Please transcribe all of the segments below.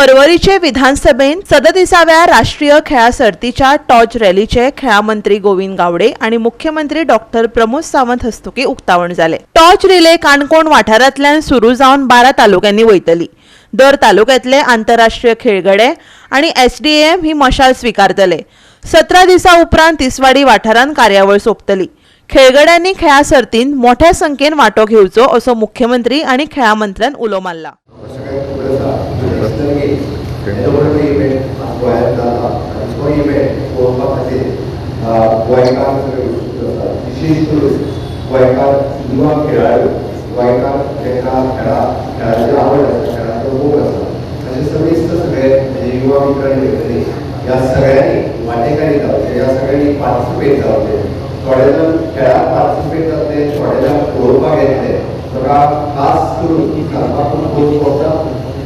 पर्वरीचे विधानसभेन 37व्या राष्ट्रीय खेळां सर्तीच्या टॉर्च रॅलीचे खेळां मंत्री गोविंद गावडे आणि मुख्यमंत्री डॉक्टर प्रमोद सावंत हस्तुकी उक्तावण जाले. टॉर्च रिले काणकोण वाठारांतल्यान सुरू जावन 12 तालुक्यांनी वयतली. दर तालुक्यातले आंतरराष्ट्रीय खेळगडे आणि एसडीएम ही मशाल स्विकारतले. 17 दिसा उपरांत तिसवाडी वाठारांत कार्यावळ सोंपतली. खेळगड्यांनी खेळां सर्तींत मोठ्या संख्येन वांटो घेवचो असो मुख्यमंत्री आणि खेळां मंत्र्यान उलो मारला. सगळ्यांक खबर आसा, नॅशनल गेम्स येदो व्हडलो इव्हेंट आज गोंयांत जाता आनी तो इव्हेंट पळोवपा खातीर गोंयकार सगळे उत्सूक आसात. विशेश करून गोंयकार युवा खेळाडू, गोंयकार जांकां खेळाची आवड आसा, खेळाचो मोग आसा, अशे समेस्त सगळे म्हणजे युवा मित्र आनी मैत्रिणी, ह्या सगळ्यांनी वांटेकारी जावचे, ह्या सगळ्यांनी पार्टिसिपेट जावचे. थोडे जाण खेळाक पार्टिसिपेट जातले, थोडे जाण पळोवपाक येतले. म्हाका खास करून सांगपाक खूब खोस भोगता,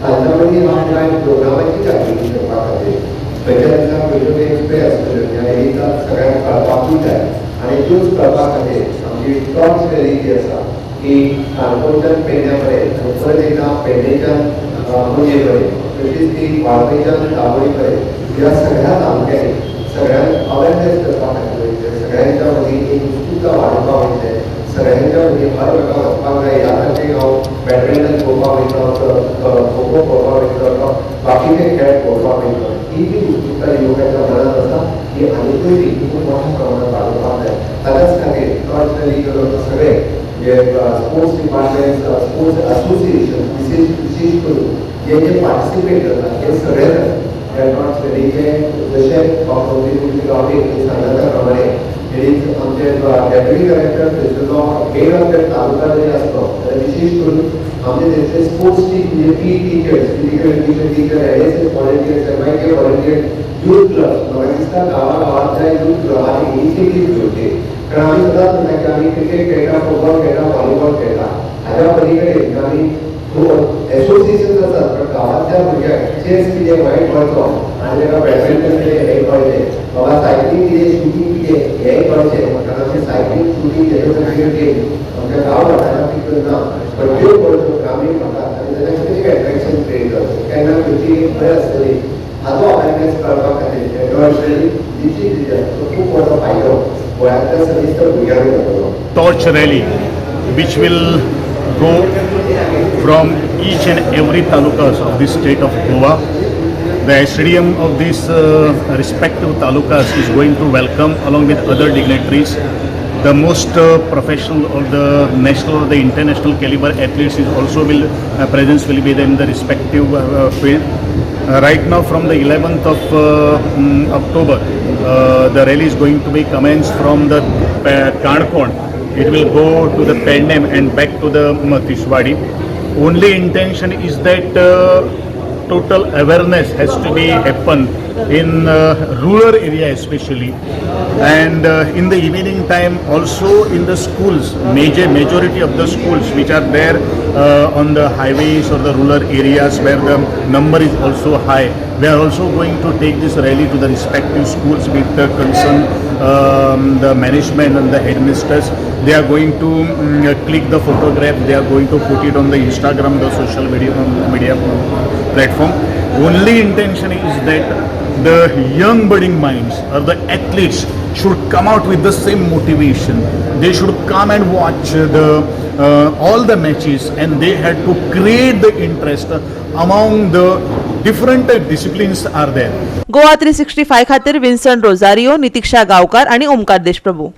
तांच्या मदीं हांव कांय प्रोग्रामाची जागृती करपा खातीर खंयच्या दिसा खंयच्यो गेम्स खंय आसतल्यो ह्या रॅलीचा सगळ्यांक कळपाकूय जाय आनी त्योच कळपा खातीर आमची टॉर्च रॅली जी आसा ती काणकोणच्यान पेडण्या पर्यंत आनी परत एकदां पेडणेच्यान पणजे पर्यंत, तशीच ती वाळपयच्यान दाबोळी पर्यंत, ह्या सगळ्या तालुक्यांनी सगळ्यांक अवेरनेस करपा खातीर वयतले, सगळ्यांच्या मदीं एक उत्सुकता वाडोवपाक वयतले. सगळ्यांच्या मदीं हर एका वचपाक जाय. ह्या खातीर हांव बॅडमिंटन पळोवपाक वयतलो, खो खो पळोवपाक वयतलो, बाकीचे खेळ पळोवपाक वयतलो, ही जी उत्सुकता युवकांच्या मनात आसा ही आनिकूय बी खूब मोठ्या प्रमाणात वाडोवपाक जाय. ताच्याच खातीर टॉर्च रॅली करून सगळे जे स्पोर्ट्स डिपार्टमेंट, स्पोर्ट्स असोसिएशन, विशेष विशेष करून जे जे पार्टिसिपेट करतात हे सगळे जाण ह्या टॉर्च रॅलीचे, जशें डॉक्टर गावडे सांगला त्या प्रमाणे, आमचे डेप्युटी कलेक्टर थंयसरलो हेड ऑफ that taluka जरी आसलो जाल्यार, विशेष करून आमचे थंयसर स्पोर्ट्स म्हणजे PE teachers, physical education teacher, NSS volunteers, MYK volunteer, youth club, म्हाका दिसता गांवा गांवांतल्या यूथ क्लबांनी इनिशिएटीव घेवचे. कारण आमी सदांच म्हणटा की आमी क्रिकेट खेळटा, फुटबॉल खेळटा, व्हॉलीबॉल खेळटा. हाज्या पलीकडे आमी एसोसिएशन आसात, पण गांवांतल्या भुरग्यांक चेस कितें हेंय कळचो आनी ताका बॅडमिंटन कितें हेंय कळचें, बाबा सायकलींग कितें, शुटींग कितें हेंय कळचें. कारण आमी सायकलींग, शुटींग हेज्यो सारक्यो गेम आमच्या गांव वाठारांत तितक्यो ना, पण त्यो कळच्यो ग्रामीण भागात आनी ताच्या खातीर एक एट्रेक्शन क्रिएट जावचें. केन्ना खंयची गेम खंय आसतली हाचो अवेरनेस कळपा खातीर टॉर्च रॅली निश्चित रित्या तो खूब मोठो फायदो गोंयांतल्या समेस्त भुरग्यांक जातलो. Torch rally which will go from each and every talukas of the state of Goa. The SDM of this respective talukas is going to welcome along with other dignitaries. The most professional or the national or the international caliber athletes is also will presence will be there in the respective field. Right now, from the 11th of October, the rally is going to be commenced from the Canacona. It will go to the Pernem and back to the Tiswadi. Only intention is that total awareness has to be happen in rural area especially, and in the evening time also in the schools, major majority of the schools which are there on the highways or the rural areas where the number is also high. We are also going to take this rally to the respective schools with the concern the management and the headmasters. They are going to click the photograph, they are going to put it on the Instagram, the social media platform. Only intention is that the young budding minds or the athletes should come out with the same motivation. They should come and watch the all the matches and they had to create the interest among the different disciplines are there. Goa 365 खातीर Vinson Rosario, नितिक्षा गांवकार आणि ओमकार देशप्रभू.